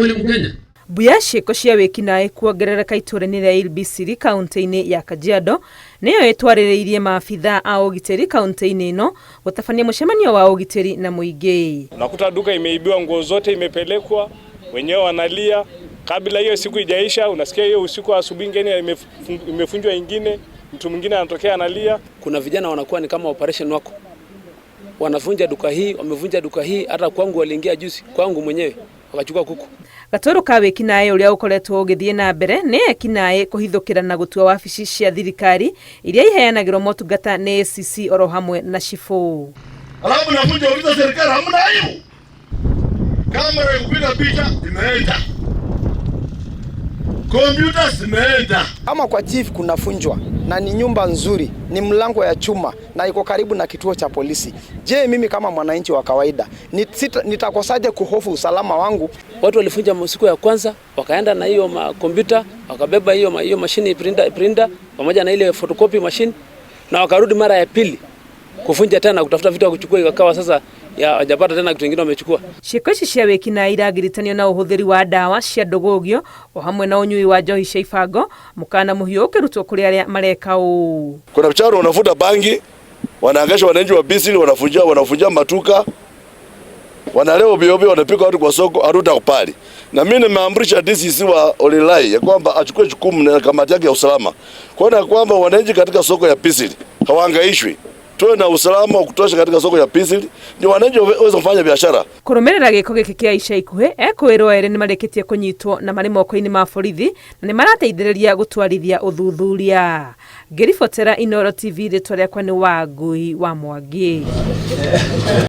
Kweli Mkenya. Mbuya ciĩko cia wĩkinaĩ kuongerereka itũũra-inĩ rĩa Ilbisiri kaunti-inĩ ya Kajiado nĩyo ĩtwarĩrĩirie maabitha a ũgitĩri kaunti-inĩ ĩno gũtabania mũcemanio wa ũgitĩri na mũingĩ. Unakuta duka imeibiwa, nguo zote imepelekwa, wenyewe wanalia. Kabla hiyo siku ijaisha, unasikia hiyo usiku wa asubuhi ingine imefunjwa ingine, mtu mwingine anatokea analia. Kuna vijana wanakuwa ni kama operation wako, wanavunja duka hii, wamevunja duka hii. Hata kwangu waliingia juzi, kwangu mwenyewe wakachukua kuku. Gatũrũ ka wĩkinaĩ ũrĩa ũkoretwo ũgĩthiĩ na mbere nĩ ekinaĩ kũhithũkĩra na gũtua wabici cia thirikari iria iheanagĩrwo motungata nĩ ACC oro hamwe na cibũ. Alafu nakuja uliza serikali, hamna aibu? Kamera ya kupiga picha imeenda, kompyuta zimeenda. Kama kwa chief kunafunjwa na ni nyumba nzuri, ni mlango ya chuma na iko karibu na kituo cha polisi. Je, mimi kama mwananchi wa kawaida nitakosaje kuhofu usalama wangu? Watu walifunja siku ya kwanza, wakaenda na hiyo kompyuta, wakabeba hiyo mashini printer pamoja na ile photocopy machine, na wakarudi mara ya pili kufunja tena kutafuta vitu vya kuchukua, ikakawa sasa ya hawajapata tena kitu kingine wamechukua. Ciĩko ici cia wĩkinaĩ iragiritania na ũhũthĩri wa ndawa cia ndũgũgio o hamwe na ũnyui wa njohi cia ibango, mũkana mũhiũ ũkĩrutwo kũrĩ arĩa mareka ũũ. Kuna vijana wanavuta bangi, wanaangasha wananchi wa Bisili, wanafunjia matuka, wanalewa ovyo ovyo, wanapika watu kwa soko, hatutakubali. Na mimi nimeamrisha DCC wa Olilai ya kwamba achukue jukumu na kamati yake ya usalama kuona kwamba wananchi katika soko ya Bisili hawahangaishwi. Tuwe na usalama wa kutosha katika soko ya Pisili ndio wananchi waweze kufanya biashara. Kũrũmĩrĩra gĩko gĩkĩ kĩa ica ikuhĩ, ekũĩrwo erĩ nĩmarĩkĩtie kũnyitwo na marĩ moko-inĩ ma borithi na nĩmarateithĩrĩria gũtwarithia ũthuthuria. Ngĩribotera Inooro TV, rĩtwa rĩakwa nĩ Wangui wa Mwangi.